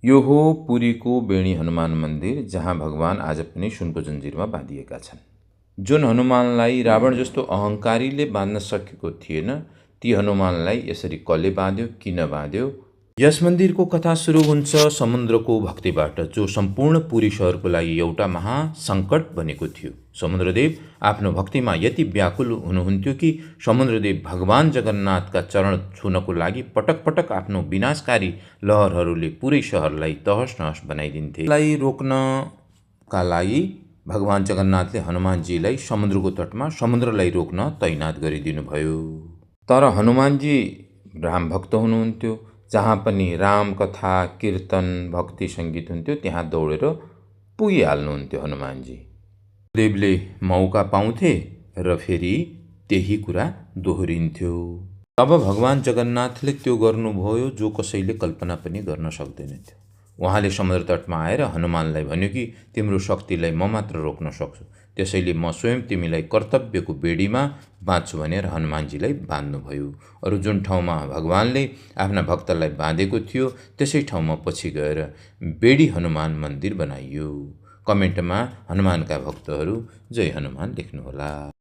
यो हो पुरीको बेणी हनुमान मन्दिर, जहाँ भगवान आज पनि सुनको जन्जिरमा बाँधिएका छन्। जुन हनुमानलाई रावण जस्तो अहङ्कारीले बाँध्न सकेको थिएन, ती हनुमानलाई यसरी कसले बाँध्यो, किन बाँध्यो? यस मन्दिरको कथा सुरु हुन्छ समुद्रको भक्तिबाट, जो सम्पूर्ण पुरी शहरको लागि एउटा महासङ्कट बनेको थियो। समुद्रदेव आफ्नो भक्तिमा यति व्याकुल हुनुहुन्थ्यो कि समुद्रदेव भगवान जगन्नाथका चरण छुनको लागि पटक पटक आफ्नो विनाशकारी लहरहरूले पुरै शहरलाई तहस नहस बनाइदिन्थे। यसलाई रोक्नका लागि भगवान जगन्नाथले हनुमानजीलाई समुद्रको तटमा समुद्रलाई रोक्न तैनात गरिदिनुभयो। तर हनुमानजी राम भक्त हुनुहुन्थ्यो। जहाँ पनि राम कथा, कीर्तन, भक्ति सङ्गीत हुन्थ्यो त्यहाँ दौडेर पुगिहाल्नुहुन्थ्यो हनुमानजी। देवले मौका पाउँथे र फेरि त्यही कुरा दोहोरिन्थ्यो। तब भगवान जगन्नाथले त्यो गर्नुभयो जो कसैले कल्पना पनि गर्न सक्दैनथ्यो। उहाँले समुद्र तटमा आएर हनुमानलाई भन्यो कि तिम्रो शक्तिलाई म मात्र रोक्न सक्छु, त्यसैले म स्वयं तिमीलाई कर्तव्यको बेडीमा बाँध्छु भनेर हनुमानजीलाई बाँध्नुभयो। अरू जुन ठाउँमा भगवानले आफ्ना भक्तलाई बाँधेको थियो त्यसै ठाउँमा पछि गएर बेडी हनुमान मन्दिर बनाइयो। कमेन्टमा हनुमानका भक्तहरू जय हनुमान लेख्नुहोला।